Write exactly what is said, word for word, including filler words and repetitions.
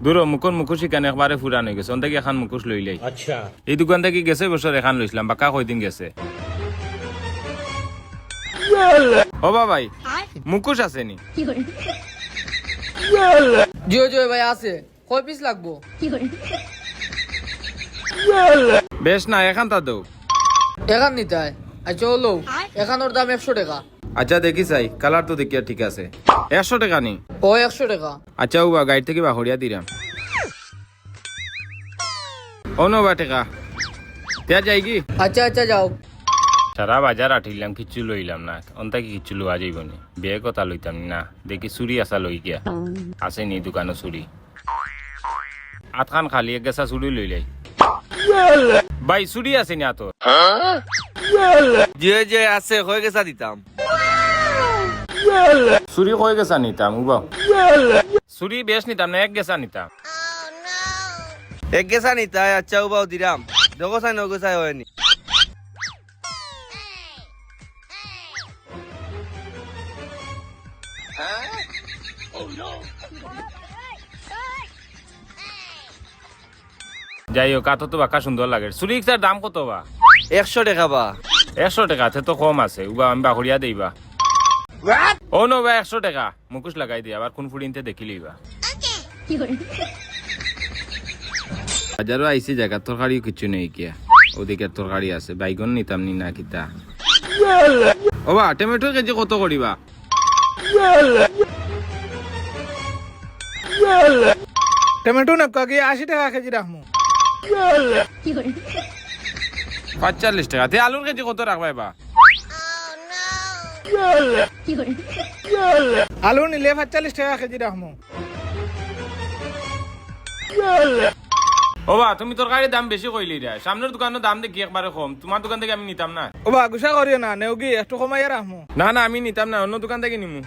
দূর, মুকুর মুখোশ ইখান একবারে পুরান অই গেছে, অন থাকি এখান মুখোশ লইলাই। আচ্ছা। এই দোকান থাকি গেছে বছর এখান লইছিলাম, বাক্কা কয়দিন গেছে। ও বা ভাই, মুখোশ আছে নি? জিও জিও ভাই আছে। কয় পিস লাগবো? বেশ না, এখান তা দেও। এখান নিতায়? আচ্ছা, অউ লও। এখানোর দাম একশো টেকা। আচ্ছা, দেখি চাই, কালার তো দেখিয়া ঠিক আছে। একশো টেকা নি? ও, একশো টেকা। আচ্ছা, অউ বা, গাড়ি থাকি বাহরিয়া দিরাম। অউ নেও বা টেকা। তে যাইগি? আচ্ছা, আচ্ছা, যাও। সারা বাজার আটিলাম, কিচ্ছু লইলাম না। অন থাকি কিচ্ছু লওয়া যাইবো নি। ব্যাগ অতা লইতাম না। দেখি চুড়ি আছা লই গিয়া। আছে নি দোকানো চুড়ি? আতখান খালি, এক গেছা চুড়ি লইলাই। ভাই, চুড়ি আছে নি আতর? জি, জি, আছে, কয় গেছা দিতাম। চুড়ি কয় গেছা নিতাম, উবাও। চুড়ি বেশ নিতাম না, এক গেছা নিতাম। এক গেছা নিতায়, আচ্ছা, উবাও দিরাম। দেখো চাই, নয় গেছায় অয় নি। যাই হোক, আতর তো বাক্কা সুন্দর লাগে। চুড়ি ইকটার দাম কত বা? একশো টেকা বা। একশো টেকা, তে তো কম আছে। উবা, আমি বাহরিয়া দেই বা। অউ নেও বা, একশো টেকা। মুখোশ লাগাই দিয়া, আবার কুন ফুড়িন্তে দেখিলিবা। বাজারো আইছি, জাগাত তরকারিও কিচ্ছু নেই কিয়া? অউ দেখি তরকারি আছে, বাইগন নিতাম নি না কিতা? ও বা, টমেটোর কেজি কত করিবা? টমেটো না কাকি, আশি টেকা কেজি রাখমু। পাঁচচল্লিশ টেকা। তে আলুর কেজি কত রাখবায় বা? আলু নিলে পাঁচচল্লিশ টেকা কেজি রাখমু। ও বা, তুমি তরকারির দাম বেশি কইলিরায়। সামনর দোকানর দাম দেখি একবারে কম। তুমার দোকান থাকি আমি নিতাম না। ও বা, গুসা করিও না, নেওগি একটু কমাইয়া রাখমু। না, না, আমি নিতাম না, অন্য দোকান থাকি নিমু।